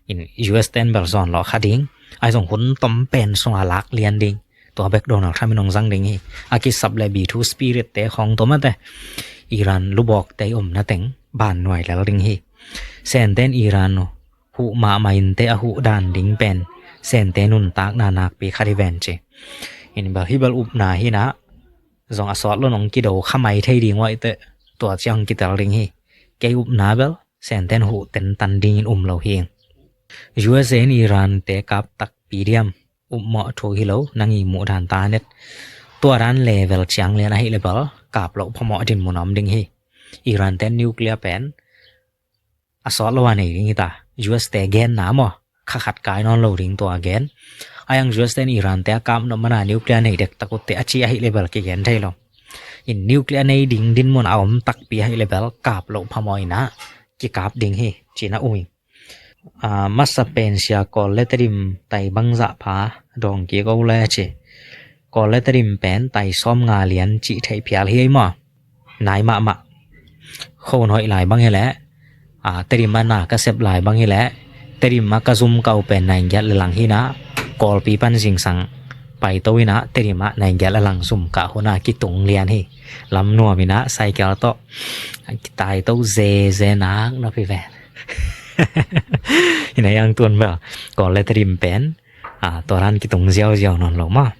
in, U S ten bel zawn lawh kha ding. Ai zong hun tom pen sunga lak lian ding. Tua bek Donald Trump in hong zang ding hi. A kisap le B two Spirit te khawng tua mate Iran lubawk te i omna teng ban nuai lel ding hi. Senten Iran uh huh mahmah in te a huh dan ding pen Sente nuntakna nakpi khat hi ven ci. In bel hi bel upna hi na, zong a sawt lo nong kido kha mai thei ding uaih teh tua ciang kitel ding hi. Kei upna bel Senten huh tentan dingin um lo hi. U S A in Iran te kap takpi diam, upmawh thu hi lo, nang i muh dan ta net. Tua dan level ciang lian ahih le bel kap loh phamawh dinmun om ding hi. Iran ten nuclear pen a sawt lo a nei ding hi ta. U S te genna maw, kha khat kai nawn lo ding tua gen. Ai ang U S ten Iran te a kap nop mana nuclear nei dektak uh teh a ci ahih le bel kigen thei lo. In nuclear nei ding dinmun a om takpi ahih le bel kap loh phamawh in a kikap ding hi cina um hi. A, masa pen sia Kawl le Tedim tai bangzah pha dawng kik o le ci. Kawl le Tedim pen tai sawm nga lian cih theih phial hi ei maw. Nai mahmah. Khon hoih lai bang hi leh, a, Tedim a na ka sep lai bang hi leh, Tedim a ka zum kau pen nai giat le lang hi na, Kawlpi pan zingsang paito hi na, Tedim a nai giat le lang zum kah hun a kitung lian hi. Lam nuam hi na, cycle tawh kitai to zeze nak na pi ven. Hi na, yang tuan bel Kawl le Tedim pen, a, tua dan kitung ziauziau nawn lo maw.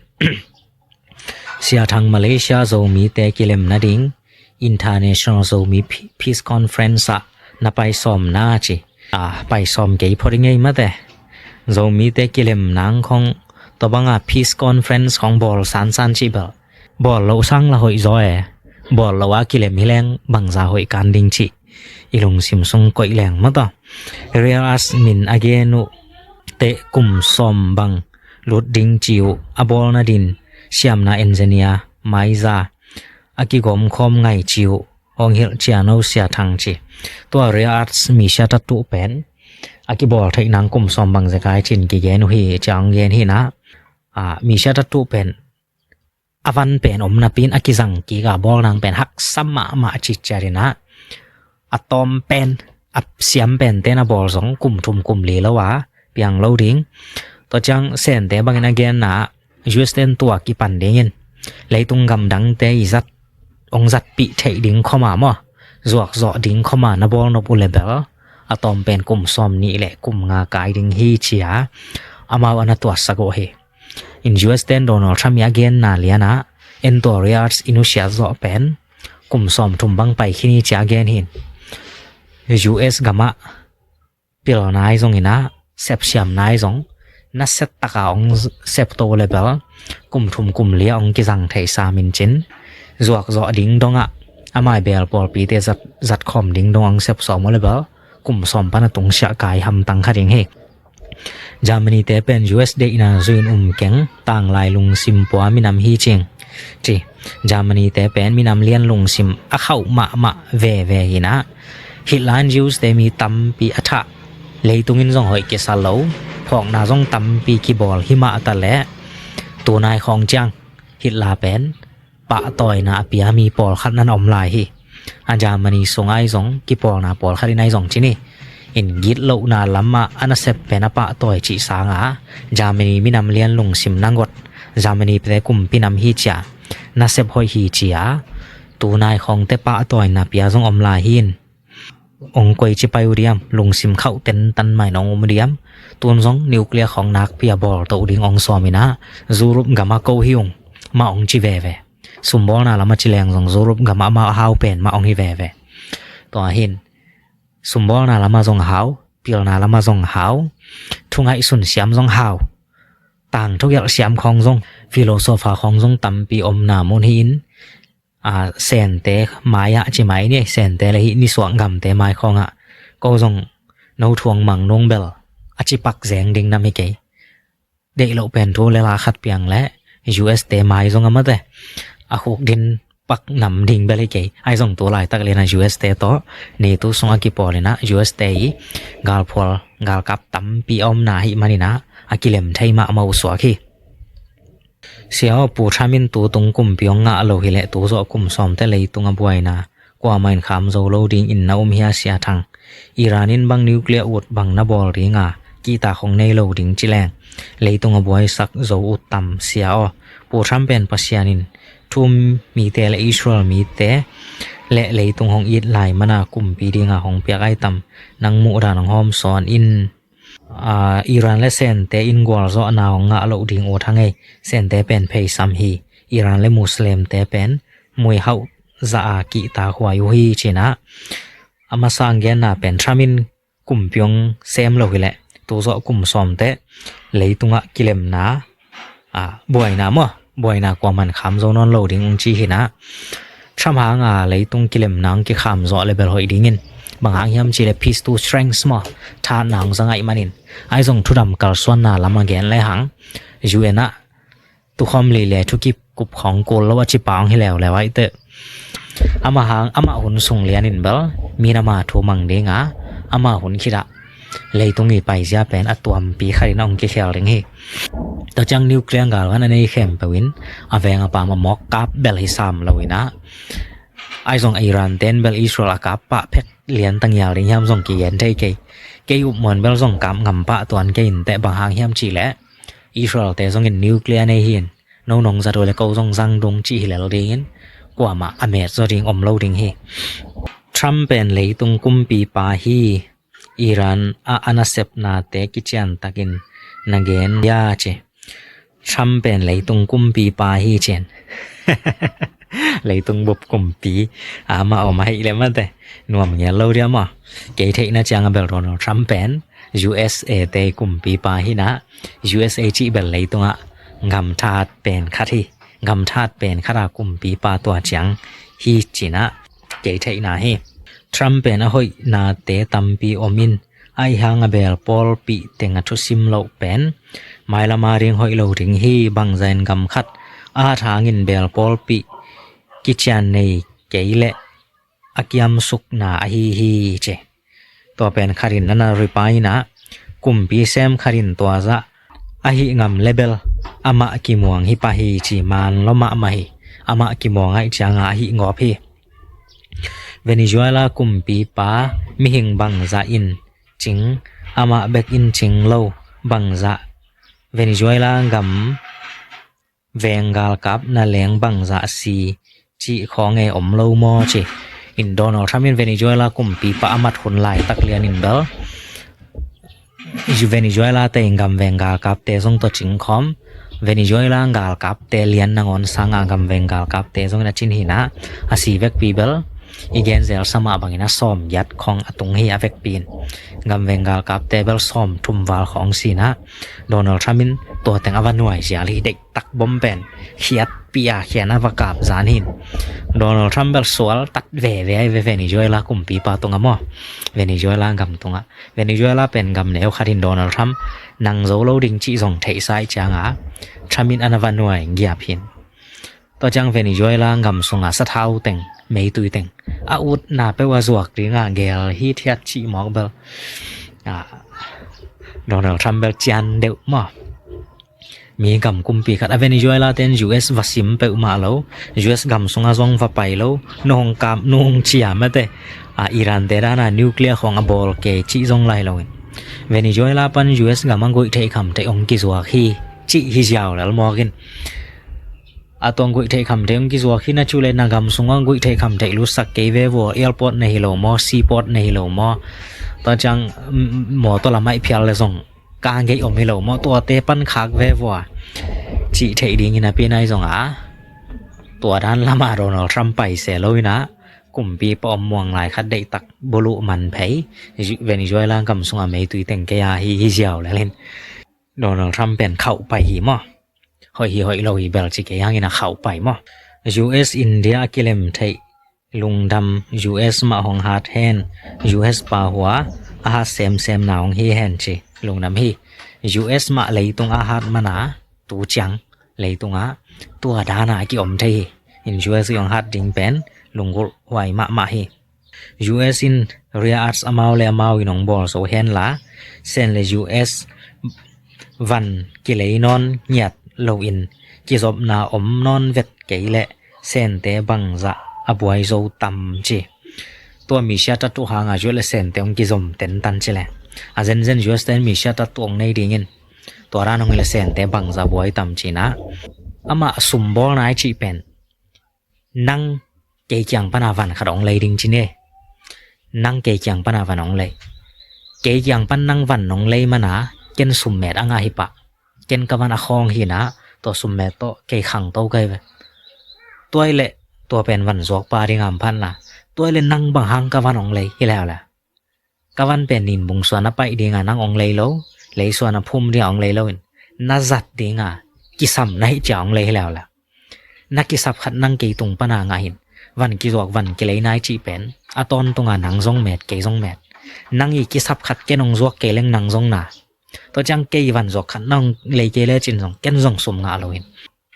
Sia Thang, Malaysia Zomite kilem nading International Zomi Pe-, Peace Conference ah na pai sawm na ci. A, pai sawm kei phot i ngei mate. Zomite kilem nang khong tua banga Peace Conference khong bawl sansan cih bel, bawl loh sang la hoih zaw e. Bawl loh a kilem hi leng bangza hoih kan ding cih i lungsim sung koih leng maw taw. Rare Earths min a gen uh teh kum sawm bang lut ding ci uh, a bawl nadin siamna engineer maiza a kigawm khawm ngai ci uh, hong hilh cian o Sia Thang ci. Tua Rare Earths mi sia tatu pen a kibawl theih nang kum sawm bang zekai cin kigen uh hi, ciang gen hi na. A, mi sia tatu pen a van pen om napi in a kizang kik a bawl nang pen haksa mahmah citciat in a, a tawm pen, a siam pen ten a bawl zong kum thum kum li lo a piang lo ding. Tua ciang Sente bangin a genna, U S ten tua kipan dingin leitung gamdangte i zat, hong zatpih theih ding khoma maw, zuakzawh ding khoma na bawl nop uh le bel a tawm pen kum sawm nih le kum nga kai ding hi ci a, amau a na tuatsak uh hi. In U S ten Donald Trump i a genna lian ah, en tua Rare Earths i nusiat zawh pen kum sawm thum bang pai khin hi ci a gen hin. U S gamah pil nai zong in a, sepsiam nai zong na set taka hong septo le bel kum thum kum li a hong kizang thei sa min cin, zuakzawh ding dongah a mai bel pawlpite zat, zat khawm ding dong hong sep sawm uh le bel kum sawm pan a tungsiah kai hamtang kha ding hi. Germany te pen U S deihna zui in um keng, tanglai lungsim pua minam hi cing ci. Germany te pen minam lian lungsim a khauh mahmah veve hi na, Hitler in Jews te mi tampi a thah Leitung in zong hoih kisa lo, phawkna zong tampi kibawl himah ta leh, tunai khawng ciang Hitler pen pahtawina a pia mi pawlkhat nan om lai hi. A Germany sung ai zong kipawlna pawlkhat in ai zong ci ni. In gitlohna lamah a nasep pen a pahtawi cih sanga Germany minam lian lungsim nangot, Germany te kumpi nam hi cia, nasep hoih hi cia, tunai khawngte pahtawina pia zong om lai hi in. Ong koi ci pai uh diam, lungsim khauh tentan mai nong um diam. Tun zong nuclear khawng nakpi a bawl toh ding ong sawm inah, Europe gamah ko hi ung, mah ong ci veve. Sumbawlna lamah ci leng zong Europe gamah amau a hau pen mah ong hi veve. Tua hin, sumbawlna lamah zong hau, pilna lamah zong hau, thungaihsun siam zong hau, tangthu gelh siam khawng zong, philosopher khawng zong tampi omna mun hi in, a, Sente mai-ah ci mai ni, Sente le hih nisuak gamte mai khawngah ko zong no thuang mang nung bel a ci pak zeng ding nam hi kei. Deih loh pen thu le la khat piang le U S te mai zong a mate a khuk din pak nam ding bel hi kei. Ai zong tu laitak lianah U S te tawh NATO sungah kipawl inah U S te i galphual galkap tampi a omna hi maninah a kilem thei mahmah uh suak hi. Sia aw, Pu Trump in tu tung kumpi hong ngah lo hileh tu zawh kum sawmte leitung a buaina kuamah in kham zo lo ding in na um hia Sia Thang? Iran in bang nuclear ut bang na bawl dinga kihtak hong nei lo ding ci leng leitung a buaisak zo uh tam Sia aw? Pu Trump pen Pasian in thu um mite le Israel mite le leitung hong it lai mana kumpi dinga hong piak ai tam? Nang muhdan hong hawm sawn in. Aa, Iran le Sente in gualzawhna hong ngah loh ding ut hang ei. Sente pen pheisam hi. Iran le Muslimte pen muihauh zah a kihtak huai uh hi cinah. A masa hong genna pen Trump in kumpi hong sem lo hileh tu zawh kum sawmte leitungah kilemna, a, buaina maw, buaina kuaman kham zo nawn lo ding ung ci hinah. Trump hanga leitung kilemna hong kikham zawh le bel hoih dingin, bang hang hiam cihleh peace to strength maw, thahatna hong za ngaih manin. Ai zong thudam kalsuanna lam a gen le hang U N ah tukhawm lei le thukip kup khawng kul lo a cipa hong hi leuleu aih teh. Amah hang amah hun sung lianin bel mi nama thu mang dinga, amah hun khitah leitung i paizia pen a tuampi khatin a hong kikhel ding hi. Tua ciang nuclear galvan a nei khempeuh in a veng a pam a mawk kap bel hi sam lo inah. Ai zong Iran ten bel Israel a kap pah phet lian tangial ding hiam zong kigen thei kei. Kei upmuan bel zong kap ngam pah tuan kei inteh, bang hang hiam cihleh Israel te zongin nuclear nei hin, no nong zat uh le ko zong zang dung cih hi lel dingin kuamah a met zaw ding om lo ding hi. Trump pen leitung kumpipa hi. Iran ah a nasepnate kiciantakin na gen ya ci. Trump pen leitung kumpipa hi cin. Leitung bup kumpi amah om ahih leh mate nuam ngial lo dia maw? Kei theihna ciang a bel Donald Trump pen U S A te kumpipa hinah, U S A cih bel leitungah gam thahat pen khat hi. Gam thahat pen khat a kumpipa tua ciang hi cinah kei theihna hi. Trump pen a hoihnate tampi om in, ahi hang a bel pawlpih teng a thusim loh pen mailam a ding hoih lo ding hi. Bangzah in gam khat a hat hangin bel pawlpih kician nei kei leh a kiamsukna ahi hi ci. Tua pen khatin na na ripai inah, kumpi sem khatin tua zah ahi ngam le bel amah kimuang hi pah hi ci man lo mahmah hi. Amah kimuang aih cianga ahi ngawp hi. Venezuela kumpipa mihing bangzah in cing, amah bek in cing lo bangzah, Venezuela gam veng galkap na leng bangzah si cih khawng e om lo maw ci. In Donald Trump in Venezuela kumpipa a mat hun laitak lianin bel Venezuela te in gam veng galkapte zong tawh cingkhawm, Venezuela galkapte lian nangawn sanga gam veng galkapte zongin a cin hinah, a si vekpi bel i genzel sa mah bangin a sawm giat khawng a tung hi a vekpi in. Gam veng galkapte bel sawm thum val khawng sinah, Donald Trump in tua teng a va nuai zial hi. Deihtak bom pen khiatpih a khian a va kap zan hin. Donald Trump bel sual tat veve ai ve Venezuela kumpipa tungah maw? Venezuela gam tungah. Venezuela pen gam neu khat hin Donald Trump nang zo lo ding cih zong theihsa ih cianga Trump in a na va nuai giap hin. Tua ciang Venezuela gam sunga sathau teng, meitui teng a utna peuh a zuak dinga gel hithiat cih mawk bel Donald Trump bel cian deuh maw. Mi gam kumpi khat a Venezuela ten U S va sim peuhmah lo, U S gam sungah zong va pai lo, nong hong kap nong hong ciam ate. A Iran te dana nuclear khawng a bawl kei cih zong lai loin Venezuela pan U S gam a guih theih kham theih hong kizuak hi cih hi ziau lel mawkin. A tuang guih theih kham theih hong kizuak hi na cu le na gam sungah guih theih kham theih lutsak kei ve vua, airport na hi lo maw, seaport na hi lo maw. Tua ciang mawtaw lamah i phial le zong ka ngeih om hi lo maw, tuate pan khak ve vua cih theih dingin a pi nai zong a. Tua dan lama Donald Trump pai se lo ina kumpi pa om muang lai khat deihtak buluh man phei Venezuela gam sungah meitui teng kei a hi hi ziau lelin Donald Trump pen khauh pai hi maw. Hoih hi hoih lo hi bel ci kei hangin a khauh pai maw. U S India a kilem theih lungdam U S mah hong hat hen, U S pa hua a hat semsem na hong hi hen ci lungdam hi. U S mah leitung a hat mana tu ciang leitungah tua dana a kiom thei hi. In U S i hong hat ding pen lunggulh huai mahmah hi. U S in rare earth amau le amau in hong bawl zo henla, sen le U S van kilei nawn ngiat loin kizopna om nawn vet kei leh sente bangzah a buai zo tam ci. Tua misia tatu hanga U S le sente hong kizom tentan ci le. A zenzen U S ten misia tatu hong nei dingin tua dan hong hi le sente bangzah buai tam cina. Amah sumbawl nai cih pen nang kei kiang pana van khat hong lei ding ci ne. Nang kei kiang pana van hong lei. Kei kiang pan nang van hong lei mana ken summet a ngah hi pah. Ken ka van a khawng hina tua summet tawh kei khangto kai ve. Tuai le tua pen van zuak pa ding am phatna. Tuai le nang bang hang ka van hong lei hi leuleu. Ka van pen nin bung suan a paih dinga nang hong lei lo, lei suan a phum dinga hong lei lo in na zat dinga kisam na hih cia hong lei hi leuleu. Na kisap khat nang kei tung pana ngah hin van kizuak van kilei nai cih pen a tawntunga nang zong met kei zong met. Nang i kisap khat ken hong zuak kei leng nang zong na. Tua ciang kei van zuak khat nang lei kei le cin zong ken zong sum ngah lo hin.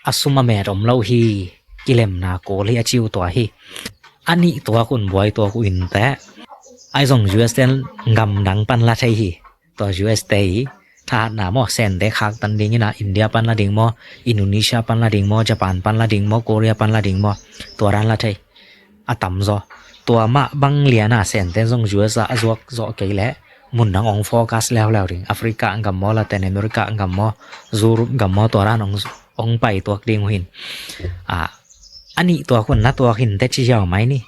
A sum a met om lo hi. Kilemna kul hi a ciu tua hi. A nih tuak un buai tuak uh in teh. Ai zong U S ten gamdang pan la thei hi. Tua U S te i thahatna maw sente khaktan dingina India pan la ding maw, Indonesia pan la ding maw, Japan pan la ding maw, Korea pan la ding maw, tua dan la thei. A tamzaw tua mah bang liana sente zong U S a a zuak zawh kei leh mun dang hong focus leuleu ding. Africa gam maw, Latin America gam maw, Europe gam maw, tua dan hong, hong pai tuak ding uh hin. A, a nih tuak hun na tuak hin te ci hiau mai ni.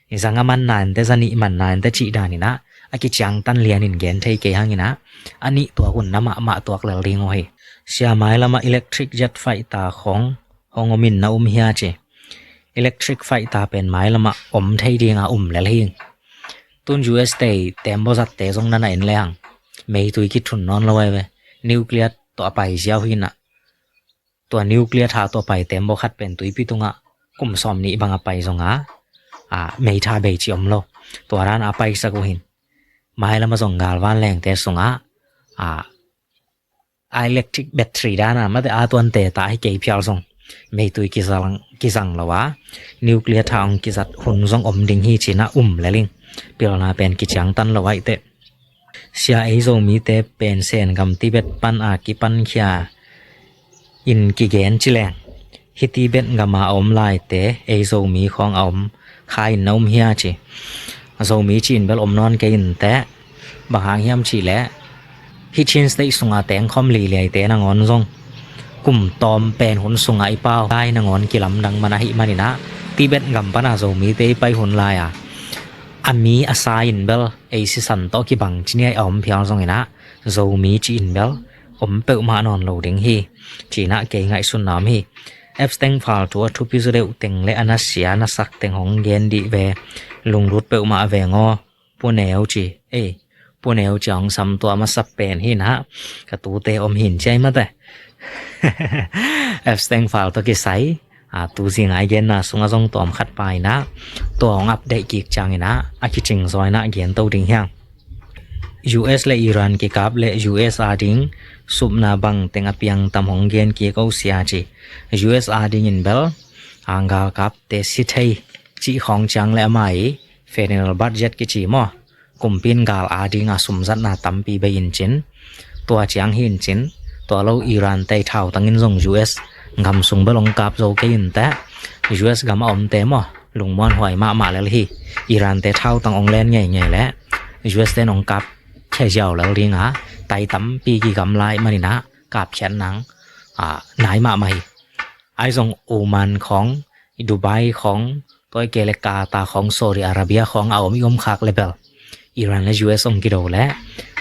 Zanga man na ente, zanih man na ente cih daninah a kiciangtan lianin gen thei kei hanginah a nih tuak hun na mahmah tuak lel ding uh hi. Sia, mailamah electric jet fighter khawng hong omin na um hia ci. Electric fighter pen mailamah om thei dinga um lel hing. Tun U S te tembaw zatte zong nana en lehang meitui kithun nawn lo ai ve. Nuclear tawh a pai ziau hinah. Tua nuclear tha tawh pai tembaw khat pen tuipi tungah kum sawm nih banga pai zonga a meitha bei ci om lo. Tua dan a paisak uh hin. Mailamah zong galvan lengte sungah a a electric battery dana mate a tuante ta hi kei phial zong meitui kizang, kizang lo a nuclear tha hong kizat hun zong om ding hi cinah um leling. Pilna pen kiciangtan lo aih teh. Sia, ei Zomite pen Sen gam Tibet pan a kipankhia in kigen ci leng. Hih Tibet gama a om laite ei Zomi khawng a om kha in na um hia ci. Zomi ci in bel om nawn kei in teh. Bang hang hiam cih leh hih Chin State sunga tengkhawm liliaite nangawn zong kum tawm pen hun sungah i pau lai nangawn kilamdang man ahih maninah Tibet gam pana Zomite i pai hun lai-a a mi a sa in bel ei sisan tawh kibang ci ni a om phial zonginah Zomi ci in bel om peuhmah nawn lo ding hi. Cinah kei ngaihsutna om hi. Epstein fal thu a thupi zaw deuh teng le a nasia nasak teng hong gen dih ve. Lunglut peuhmah ve ngaw. Puneu ci, ei, Puneu ci a hong sam tua masa pen hinah ka tute om hin ciai mate. Epstein fal tawh kisai a, tu zingai genna sungah zong tawm khat paina tua hong update kik cianginah a kicing zawinah gento ding hiang. U S le Iran kikap le U S a ding supna bang teng a piang tam hong gen kik o sia ci. U S a dingin bel anggal kapte si thei cih khawng ciang le amah i federal budget kici maw Kumpi in gal a dinga sumzatna tampi bei in cin, tua ciang hi in cin, tua lo Iran te thautang in zong U S gam sung bel ong kap zo kei in teh, U S gam a omte maw, lungmuan huai mahmah lel hi. Iran te thautang ong len ngeingei leh U S ten ong kap khia ziau lel dinga, tai tampi kigam lai maninah kapkhiat nang nai mahmah hi. Ai zong Oman khawng, Dubai khawng, tua i kei le Qatar khawng, Saudi Arabia khawng a om i om khak le bel Iran le U S ong kido leh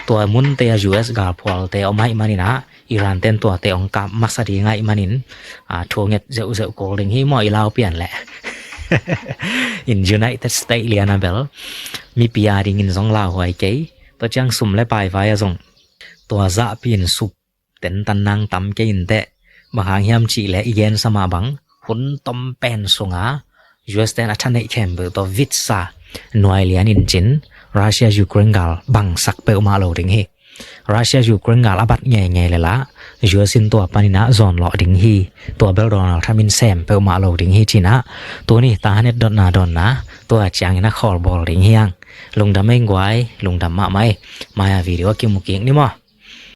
tua munte a U S galphualte om ahih maninah Iran ten tuate ong kap masa ding ahih manin thu nget zeuhzeuh kul ding hi maw, i lau pian leh. In United States liana bel mipi a dingin zong lauhuai kei. Tua ciang sum le paivai a zong tua zahpi in sup tentan nang tam kei in teh. Bang hang hiam cih leh i gensa mah bang hun tom pen sunga U S ten a thaneih khempeuh tawh vitsa nuai lian in cin, Russia Ukraine gal bangsak peuhmah lo ding hi. Russia Ukraine gal a bat ngeingei le lah U S in tua paninah zawn lawh ding hi. Tua bel Donald Trump in sem peuhmah lo ding hi cinah, tuni tahanet dotna dawnna tua ciangin a khawlbawl ding hiang. Lungdam ei guai, lungdam mahmah ei. Mai-a video a kimu kik ni maw.